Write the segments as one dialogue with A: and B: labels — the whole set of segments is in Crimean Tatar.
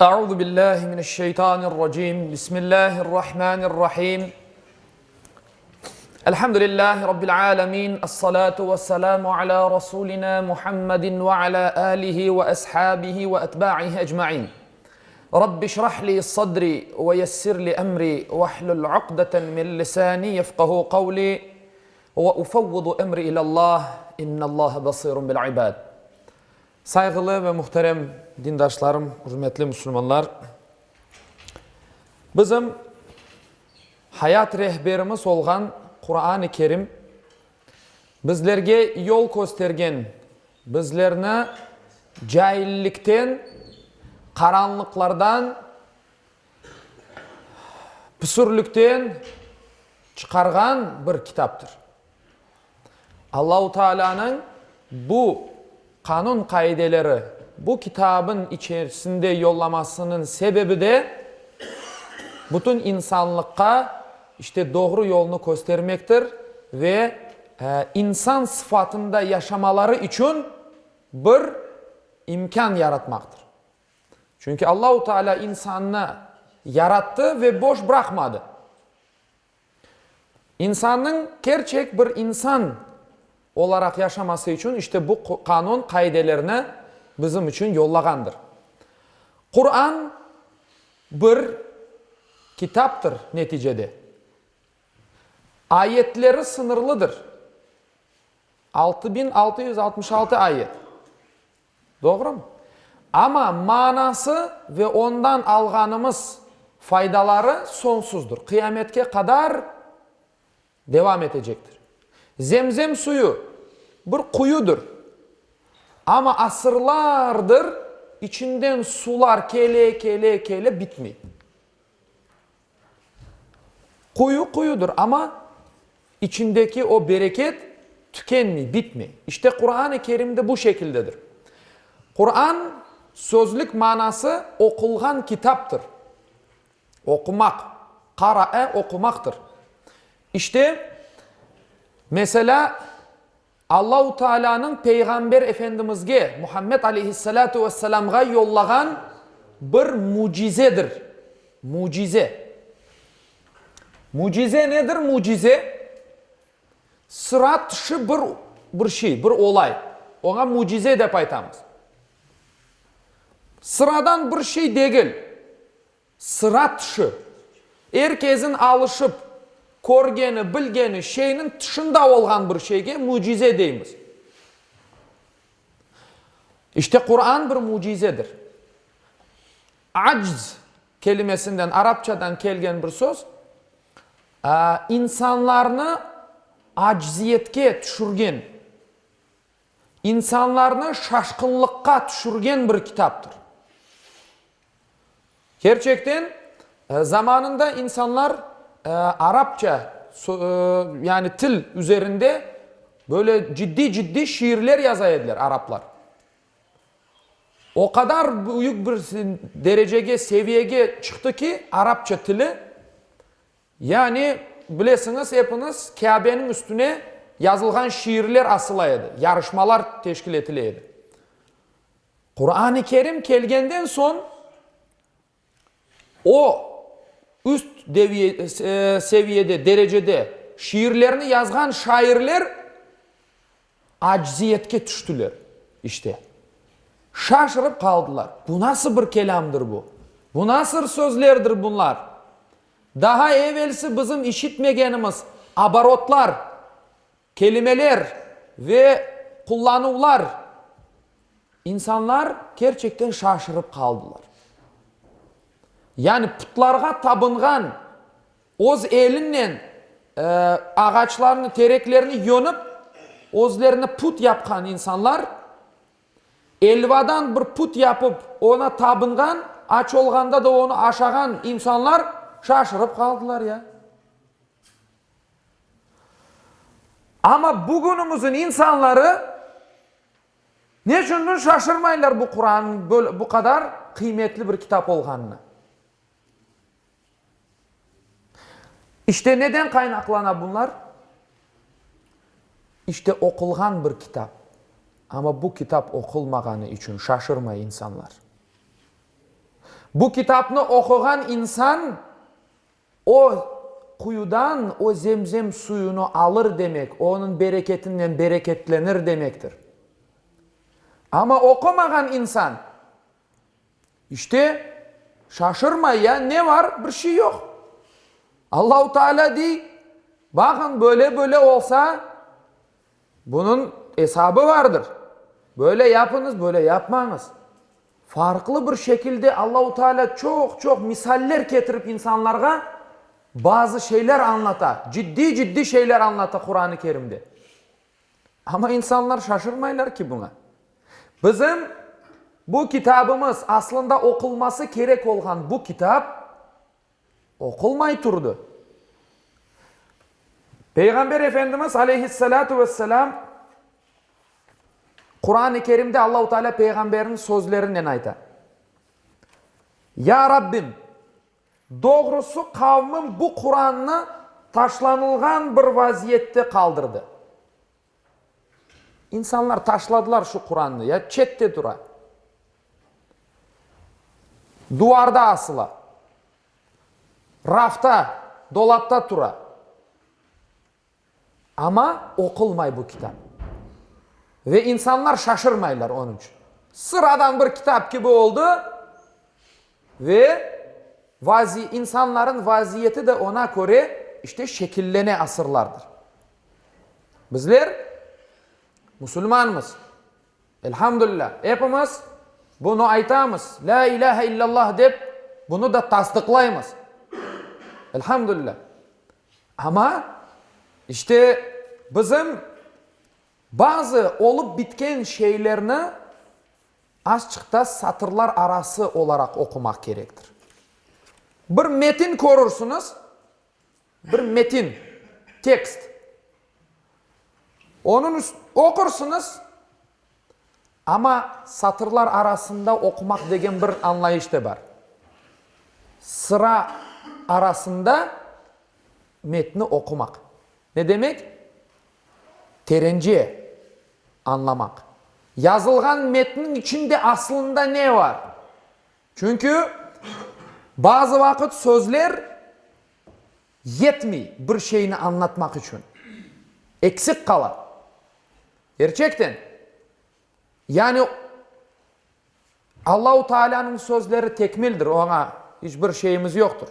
A: Euzu billahi mineşşeytanirracim. Bismillahirrahmanirrahim. Elhamdülillahi rabbil alamin. Essalatu vesselamu ala rasulina Muhammedin ve ala alihi ve ashabihi ve etba'ihi ecmaîn. Rabbi şrah li sadri ve yessir li emri vehlul uqdeten min lisani yefqahu kavli ve ufevvidu emri ilallah. İnnallaha basirun bil ibad. Sayğılı ve muhterem dindaşlarım, ürmetli musulmanlar! Bizim hayat rehberimiz olğan Quran-ı Kerim bizlerge yol köstergen, bizlerni caillikten, qaranlıqlardan, püsürlikten çıqarğan bir kitaptır. Allahu Taalânıñ bu qanun-qaideleri bu kitabın içerisinde yollamasınıñ sebebi de bütün insanlıqqa işte doğru yolnı köstermektir ve insan sıfatında yaşamaları içün bir imkân yaratmaqtır. Çünki Allahu Taalâ insannı yarattı ve boş bıraqmadı. İnsannıñ kerçek bir insan olaraq yaşaması içün işte bu qanun, qaidelerni bizim içün yollağandır. Quran bir kitaptır neticede. Ayetleri sıñırlıdır, 6666 ayet. Doğrumı? Amma manası ve ondan alğanımız faydaları soñsuzdır, qıyametke qadar devam etecektir. Zemzem suyu bir quyudır, amma asırlardır içinden sular kele, kele, kele, bitmey. Quyu quyudır, amma içindeki o bereket tükenmey, bitmey. İşte Quran-ı Kerim de bu şekildedir. Quran sözlük manası oqulğan kitaptır. Oqumaq, qarae oqumaqtır. İşte, meselâ, Allahu Taalânıñ Peyğamber Efendimizge, Muhammed aleyhissalâtu vesselâmğa yollağan bir mücizedir. Mücize. Mücize nedir? Mücize, sıra tışı bir bir şey, bir olay. Oña mücize dep aytamız. Sıradan bir şey degil. Sıra tışı, er keziñ alışıp körgeni, bilgeni şeyniñ tışında olğan bir şeyge mücize deymiz. İşte Quran bir mücizedir. Acz kelimesinden, arapçadan kelgen bir söz, insanlarnı acziyetke tüşürgen, insanlarnı şaşqınlıqqa tüşürgen bir kitaptır. Kerçekten, zamanında insanlar arapça, yani til üzerinde böyle ciddiy-ciddiy şiirler yaza ediler, araplar. O qadar büyük bir derecege, seviyege çıqtı ki, arapça tili, yani, bilesiñiz, epiñiz, Kâbeniñ üstüne yazılğan şiirler asıla edi, yarışmalar teşkil etile edi. Quran-ı Kerim kelgenden soñ, o üst seviyede, derecede şiirlerni yazğan şairler acziyetke tüştüler, işte. Şaşırıp qaldılar, bu nasıl bir kelâmdır bu? Bu nasıl sözlerdir bunlar? Daha evelsi bizim işitmegenimiz oborotlar, Kelimeler ve qullanuvlar, insanlar kerçekten şaşırıp qaldılar. Yani putlarğa tabınğan, öz elinen ağaçlarnı, tereklerni yonıp, özlerine put yapqan insanlar, elvadan bir put yapıp, oña tabınğan, aç olğanda da onı aşağan insanlar şaşırıp qaldılar ya. Amma bugünimizin insanları neçündir şaşırmaylar bu Quran bu qadar qıymetli bir kitap olğanına. İşte neden qaynaqlana bunlar? İşte oqulğan bir kitap. Amma bu kitap oqulmağanı içün şaşırmay insanlar. Bu kitapnı oquğan insan o quyudan o zemzem suyunı alır demek, onıñ bereketinen bereketlenir demektir. Amma oqumağan insan, işte, şaşırmay, ya, ne var, bir şey yoq. Allahu Teala dey, baqıñ, böyle-böyle olsa, Bunıñ esabı vardır. Böyle yapıñız, böyle yapmañız. Farqlı bir şekilde Allahu Teala çoq-çoq misaller ketirip insanlarğa bazı şeyler añlata, ciddiy-ciddiy şeyler añlata Quran-ı Kerimde. Amma insanlar şaşırmaylar ki buña. Bizim bu kitabımız, aslında oqulması kerek olğan bu kitap, Oqulmay turdı. Peyğamber Efendimiz aleyhissalâtu vesselâm Quran-ı Kerimde Allahu Teala peyğamberniñ sözlerinen ayta. Ya Rabbim, doğrusı qavmım bu Qurannı taşlanılğan bir vaziyette qaldırdı. İnsanlar taşladılar şu Qurannı, ya çette tura. Duvarda asıla. Rafta, dolapta tura. Amma oqulmay bu kitap. Ve insanlar şaşırmaylar onıñ içün. Sıradan bir kitap kibi oldı ve vazi, insanların vaziyeti de ona köre işte şekillene asırlardır. Bizler musulmanmız. Elhamdülilâ, epimiz bunı aytamız, Lâ ilâhe illallah dep, bunı da tasdıqlaymız. Elhamdülilâ. Amma, işte, bizim bazı olıp bitken şeylerni azçıq ta satırlar arası olaraq oqumaq kerektir. Bir metin körürsüñiz, Bir metin, tekst. Onıñ üst, oqursıñız, amma satırlar arasında oqumaq degen bir añlayış da bar. Sıra arasında metni oqumaq. Ne demek? Terence añlamaq. Yazılğan metniñ içinde aslında ne bar? Çünki bazı vaqıt sözler yetmey bir şeyni añlatmaq içün. Eksik qala. Kerçekten. Yani Allahu Taalânıñ sözleri tekmildir, oña iç bir şeyimiz yoqtır.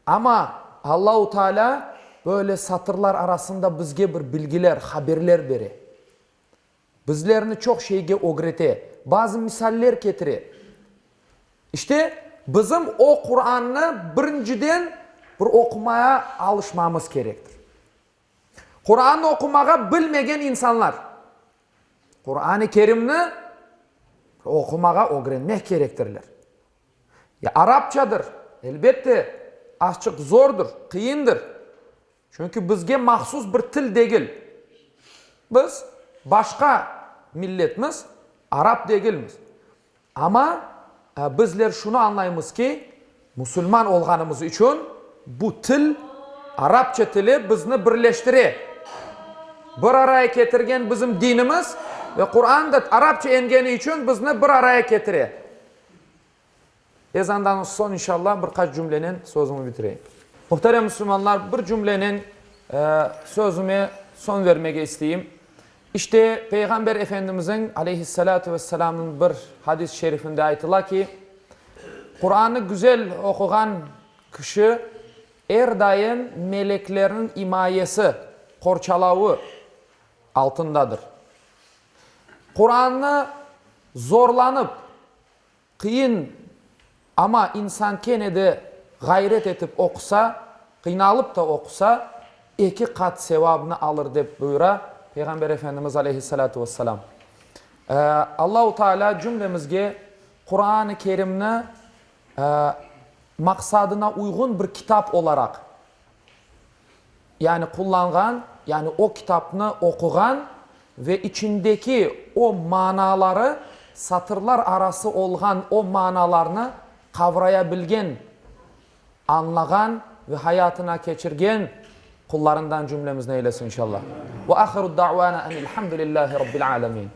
A: Amma Allahu Taalâ böyle satırlar arasında bizge bir bilgiler, haberler bere. Bizlerni çoq şeyge ögrete, bazı misaller ketire. İşte, bizim o Qurannı birinciden bir oqumaya alışmamız kerektir. Quran oqumağa bilmegen insanlar, Quran-ı Kerimni oqumağa ögrenmek kerektirler. Ya arapçadır, elbette, azçıq zordır, qıyındır. Çünki bizge mahsus bir til degil. Biz başqa milletmiz, arap degilmiz. Amma bizler şunı añlaymız ki, musulman olğanımız içün bu til, arapça tili bizni birleştire. Bir araya ketirgen bizim dinimiz ve Quran da arapça engeni içün bizni bir araya ketire. Ezandan soñ inşallah bir qaç cümlenen sözümi bitireyim. Muhterem müslümanlar, bir cümlenen sözüme soñ vermege isteyim. İşte, Peyğamber Efendimizin, aleyhissalâtu vesselâmnıñ bir hadis-i şerifinde aytıla ki, Qurannı güzel oquğan kişi er daim meleklerniñ imayesi, qorçalavı altındadır. Qurannı zorlanıp, Qıyın, amma insan kene de ğayret etip oqusa, qıynalıp da oqusa, eki qat sevabını alır, dep buyura Peyğamber Efendimiz aleyhissalâtu vesselâm. Allahu Tealâ cümlemizge Quran-ı Kerimni maqsadına uyğun bir kitap olaraq, yani qullanğan, yani o kitapnı oquğan ve içindeki o manaları, satırlar arası olğan o manalarnı qavrayabilgen, añlağan ve hayatına keçirgen qullarından cümlemizni eylesin inşallah. Ve ahiru da'vana enilhamdülillahi rabbil alemin.